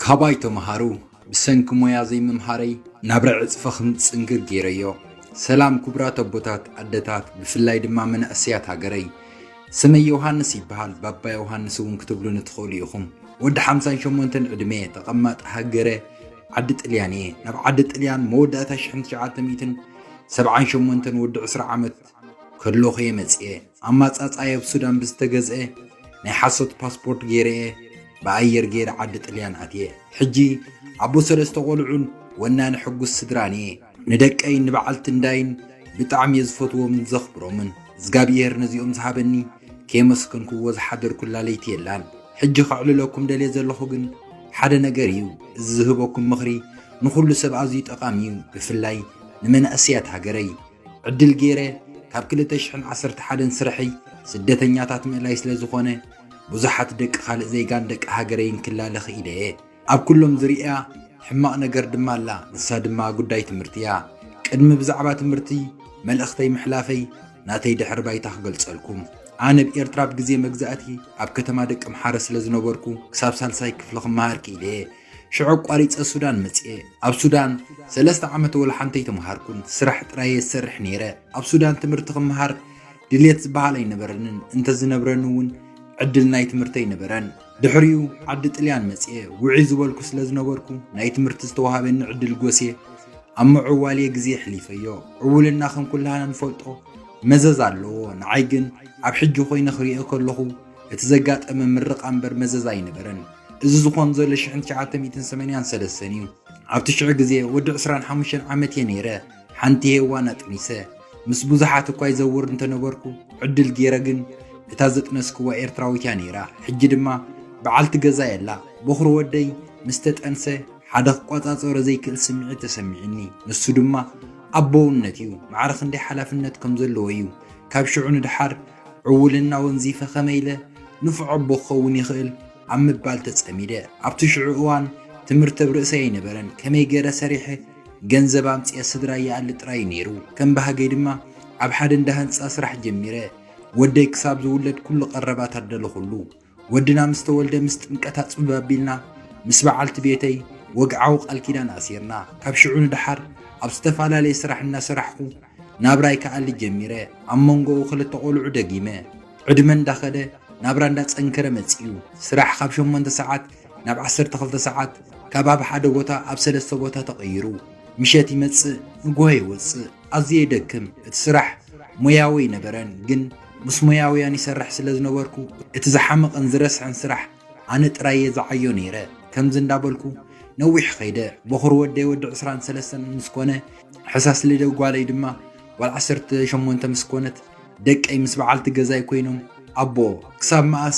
ካባይ ተምሃሩ። ብሰንኪ ሞያ ዘይምምሃረይ ናብራ ዕጽፈ ክጽንግር ገይረዮ። ሰላም ክቡራት ኣቦታት፣ ኣደታት፣ ብፍላይ ድማ መናእሰያት ሃገረይ። ስመይ ዮሃንስ ይበሃል፣ ባባ ዮሃንስ እውን ክትብሉኒ ትኽእሉ ኢኹም። ወዲ ሓምሳን ሸሞንተን ዕድመ፣ ተቐማጢ ሃገረ ዓዲ ጥልያን እየ። ናብ ዓዲ ጥልያን መወዳእታ ሽሕን ትሽዓተ ሚእትን ሰብዓን ሸሞንተን ወዲ ዕስራ ዓመት ከለኹ እየ መጽየ። ኣማጻጻይ ኣብ ሱዳን ብዝተገዝአ ናይ ሓሶት ፓስፖርት ገይረ እየ ብኣየር ገይረ ዓዲ ጥልያን ኣትየ። ሕጂ ኣቦ ሰለስተ ቆልዑን ወናኒ ሕጉስ ስድራን እየ። ንደቀይን ንበዓልቲ እንዳይን ብጣዕሚ እየ ዝፈትዎምን ዘኽብሮምን። እዝጋብሄር ነዚኦም ዝሃበኒ ከየመስከንክዎ ዝሓደርኩላ ለይቲ የላን። ሕጂ ከዕልለኩም ደልየ ዘለኹ ግን ሓደ ነገር እዩ። እዚ ዝህበኩም ምኽሪ ንኹሉ ሰብ ኣዝዩ ጠቓሚ እዩ፣ ብፍላይ ንመናእሰያት ሃገረይ። ዕድል ገይረ ካብ ክልተ ሽሕን ዓሰርተ ሓደን ስርሐይ ስደተኛታት ምእላይ ስለ ዝኾነ፣ ብዙሓት ደቂ ካልእ ዜጋን ደቂ ሃገረይን ክላለ ክኢለ እየ። ኣብ ኩሎም ዝርእያ ሕማቕ ነገር ድማ ኣላ፣ ንሳ ድማ ጉዳይ ትምህርቲ እያ። ቅድሚ ብዛዕባ ትምህርቲ መልእኽተይ ምሕላፈይ፣ ናተይ ድሕሪ ባይታ ክገልጸልኩም። ኣነ ኣብ ኤርትራ ኣብ ግዜ መግዛእቲ ኣብ ከተማ ደቂ ኣምሓረ ስለ ዝነበርኩ፣ ክሳብ ሳልሳይ ክፍሊ ክመሃር ክኢለ እየ። ሽዑ ኣቋሪጸ ሱዳን መጽየ። ኣብ ሱዳን ሰለስተ ዓመት ወላ ሓንቲ ኣይተምሃርኩን፣ ስራሕ ጥራይ እየ ዝሰርሕ ነይረ። ኣብ ሱዳን ትምህርቲ ክመሃር ድልየት ዝበሃል ኣይነበረንን፣ እንተዝነብረኒ እውን ዕድል ናይ ትምህርቲ ኣይነበረን። ድሕሪኡ ዓዲ ጥልያን መጽየ። ውዑይ ዝበልኩ ስለ ዝነበርኩ፣ ናይ ትምህርቲ ዝተዋሃበኒ ዕድል ጎስየ ኣብ ምዕዋልየ ግዜ ኣሕሊፈዮ። ዕውልና ከም ኩላህና ንፈልጦ መዘዝ ኣለዎ። ንዓይ ግን ኣብ ሕጂ ኮይነ ክርእዮ ከለኹ፣ እቲ ዘጋጠመ ምርቓ እምበር መዘዝ ኣይነበረን። እዚ ዝኾን ዘሎ ሽሕን ትሽዓተ ሚእትን ሰማንያን ሰለስተን እዩ። ኣብቲ ሽዑ ግዜ ወዲ ዕስራን ሓሙሽተን ዓመት እየ ነይረ። ሓንቲ ሄዋን ኣጥኒሰ። ምስ ብዙሓት እኳ ይዘውር እንተነበርኩ፣ ዕድል ገይረ ግን እታ ዘጥነስክዋ ኤርትራዊት እያ ነይራ። ሕጂ ድማ በዓልቲ ገዛ የላ። በኹሪ ወደይ ምስ ተጠንሰ፣ ሓደ ክቆጻጸሮ ዘይክእል ስምዒት ተሰሚዕኒ። ንሱ ድማ ኣቦውነት እዩ። ማዕረ ክንደይ ሓላፍነት ከም ዘለዎ እዩ። ካብ ሽዑ ንደሓር ዕውልና ወንዚፈ ከመይ ኢለ ንፉዕ ኣቦ ክኸውን ይኽእል ኣብ ምባል ተጸሚደ። ኣብቲ ሽዑ እዋን ትምህርቲ ኣብ ርእሰይ ኣይነበረን። ከመይ ገይረ ሰሪሐ ገንዘብ ኣምጺኤ ስድራይ ይኣሊ ጥራይ ነይሩ። ከም ባህገይ ድማ ኣብ ሓደ እንዳ ህንጻ ስራሕ ጀሚረ። ወደይ ክሳብ ዝውለድ ኩሉ ቀረባት ኣደለኹሉ። ወድና ምስ ተወልደ ምስ ጥምቀት ኣጽብብ ኣቢልና ምስ በዓልቲ ቤተይ ወግዓዊ ቃል ኪዳን ኣሲርና። ካብ ሽዑ ንደሓር ኣብ ዝተፈላለየ ስራሕ እናሰራሕኩ ናብራይ ክኣሊ ጀሚረ። ኣብ መንጎኡ ክልተ ቆልዑ ደጊመ። ዕድመ እንዳኸደ ናብራ እንዳጸንከረ መጺኡ። ስራሕ ካብ ሸሞንተ ሰዓት ናብ ዓሰርተ ክልተ ሰዓት፣ ካብ ኣብ ሓደ ቦታ ኣብ ሰለስተ ቦታ ተቐይሩ። ምሸት ይመጽእ፣ ንግሆ ይወጽእ። ኣዝየ ይደክም። እቲ ስራሕ ሞያዊ ኣይነበረን፣ ግን ምስ ሞያውያን ይሰርሕ ስለ ዝነበርኩ፣ እቲ ዝሓመቐን ዝረስዐን ስራሕ ኣነ ጥራይ እየ ዝዓዮ ነይረ። ከምዚ እንዳበልኩ ነዊሕ ኸይደ። በኹሪ ወደይ ወዲ ዕስራን ሰለስተን ምስ ኮነ፣ ሕሳስ ልደ ጓለይ ድማ ጓል ዓሰርተ ሸሞንተ ምስ ኮነት፣ ደቀይ ምስ በዓልቲ ገዛይ ኮይኖም፣ "ኣቦ፣ ክሳብ መኣስ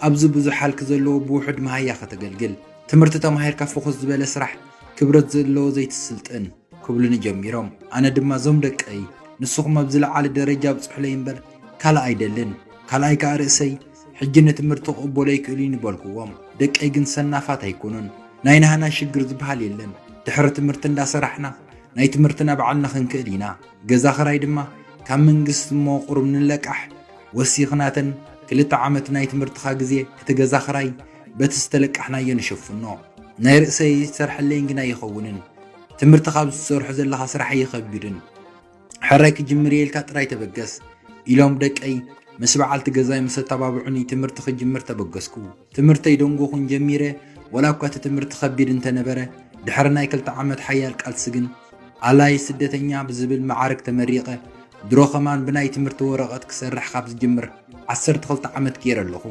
ኣብዚ ብዙሕ ሃልኪ ዘለዎ ብውሑድ መሃያ ከተገልግል? ትምህርቲ ተማሂርካ ፍኹስ ዝበለ ስራሕ፣ ክብረት ዘለዎ ዘይትስልጥን?" ክብሉኒ ጀሚሮም። ኣነ ድማ፣ "እዞም ደቀይ፣ ንስኹም ኣብ ዝለዓለ ደረጃ ኣብጽሑለይ እምበር ካልእ ኣይደልን። ካልኣይ ከኣ ርእሰይ ሕጂ ንትምህርቲ ክቕበሎ ኣይክእልን" በልኩዎም። ደቀይ ግን ሰናፋት ኣይኮኑን። ናይ ናህና ሽግር ዝበሃል የለን። ድሕሪ ትምህርቲ እንዳሰራሕና ናይ ትምህርትና ባዕልና ክንክእል ኢና። ገዛ ኽራይ ድማ ካብ መንግስቲ መዋቕሩ ንለቃሕ ወሲኽናተን ክልተ ዓመት ናይ ትምህርትኻ ግዜ እቲ ገዛ ኽራይ በቲ ዝተለቃሕናዮ ንሸፍኖ። ናይ ርእሰይ ዝሰርሐለይን ግን ኣይኸውንን። ትምህርቲ ካብ ዝሰርሖ ዘለኻ ስራሕ ኣይኸብድን። ሕራይ ክጅምር እየ ኢልካ ጥራይ ተበገስ ኢሎም ደቀይ ምስ በዓልቲ ገዛይ ምስ ኣተባብዑኒ ትምህርቲ ክጅምር ተበገስኩ። ትምህርተይ ደንጎኹን ጀሚረ፣ ወላ እኳ እቲ ትምህርቲ ከቢድ እንተነበረ፣ ድሕሪ ናይ ክልተ ዓመት ሓያል ቃልሲ ግን ኣላዪ ስደተኛ ብዝብል መዓርግ ተመሪቐ። ድሮ ከማን ብናይ ትምህርቲ ወረቐት ክሰርሕ ካብ ዝጅምር ዓሰርተ ክልተ ዓመት ገይረ ኣለኹ።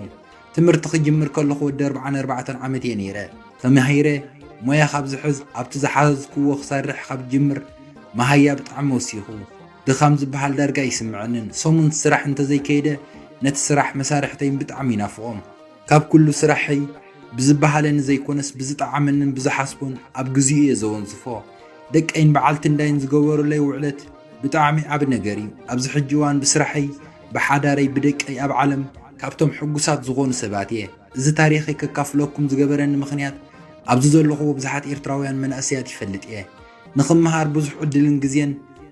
ትምህርቲ ክጅምር ከለኹ ወዲ ኣርብዓን ኣርባዕተን ዓመት እየ ነይረ። ተማሂረ ሞያ ካብ ዝሕዝ፣ ኣብቲ ዝሓዝክዎ ክሰርሕ ካብ ዝጅምር መሃያ ብጣዕሚ ወሲኹ። ድኻም ዝበሃል ዳርጋ ኣይስምዐንን። ሰሙን ስራሕ እንተዘይከይደ፣ ነቲ ስራሕ መሳርሕተይን ብጣዕሚ ይናፍቖም። ካብ ኩሉ ስራሐይ ብዝበሃለኒ ዘይኮነስ ብዝጠዓመንን ብዝሓስቦን ኣብ ግዚኡ እየ ዘወንዝፎ። ደቀይን በዓልቲ እንዳይን ዝገበሩለይ ውዕለት ብጣዕሚ ዓቢ ነገር እዩ። ኣብዚ ሕጂ እዋን ብስራሐይ፣ ብሓዳረይ፣ ብደቀይ ኣብ ዓለም ካብቶም ሕጉሳት ዝኾኑ ሰባት እየ። እዚ ታሪኸይ ከካፍለኩም ዝገበረኒ ምኽንያት፣ ኣብዚ ዘለኹዎ ብዙሓት ኤርትራውያን መናእሰያት ይፈልጥ እየ። ንኽመሃር ብዙሕ ዕድልን ግዜን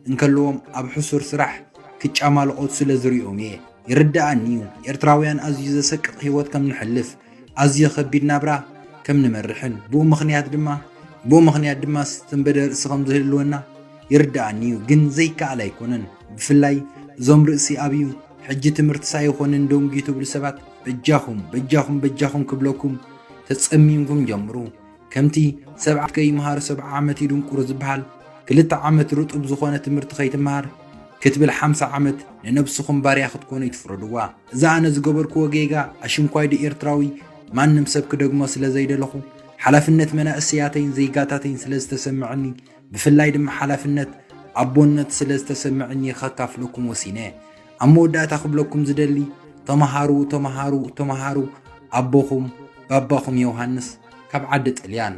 እንከለዎም ኣብ ሕሱር ስራሕ ክጫማልቖት ስለ ዝሪኦም እየ። ይርድኣኒ እዩ፣ ኤርትራውያን ኣዝዩ ዘሰቅቕ ህይወት ከም ንሕልፍ፣ ኣዝዩ ከቢድ ናብራ ከም ንመርሕን ብኡ ምኽንያት ድማ ብኡ ምኽንያት ድማ ዝተንበደ ርእሲ ከም ዝህልወና ይርዳኣኒ እዩ። ግን ዘይከኣል ኣይኮነን። ብፍላይ እዞም ርእሲ ኣብዩ ሕጂ ትምህርቲ ሳይኾንን ደንጉዩ ትብሉ ሰባት በጃኹም በጃኹም በጃኹም ክብለኩም ተጸሚምኩም ጀምሩ። ከምቲ ሰብዓ ከይመሃሩ ሰብዓ ዓመት ይድንቁሩ ዝበሃል ክልተ ዓመት ርጡብ ዝኾነ ትምህርቲ ከይትመሃር ክትብል ሓምሳ ዓመት ንነብስኹም ባርያ ክትኮኑ ይትፍረድዋ። እዛ ኣነ ዝገበርክዎ ጌጋ ኣሽንኳይ ዶ ኤርትራዊ ማንም ሰብ ክደግሞ ስለ ዘይደለኹ ሓላፍነት መናእሰያተይን ዜጋታተይን ስለ ዝተሰምዐኒ ብፍላይ ድማ ሓላፍነት ኣቦነት ስለ ዝተሰምዐኒ ከካፍለኩም ወሲነ። ኣብ መወዳእታ ክብለኩም ዝደሊ ተመሃሩ ተመሃሩ ተመሃሩ ኣቦኹም ባባኹም ዮሃንስ ካብ ዓዲ ጥልያን።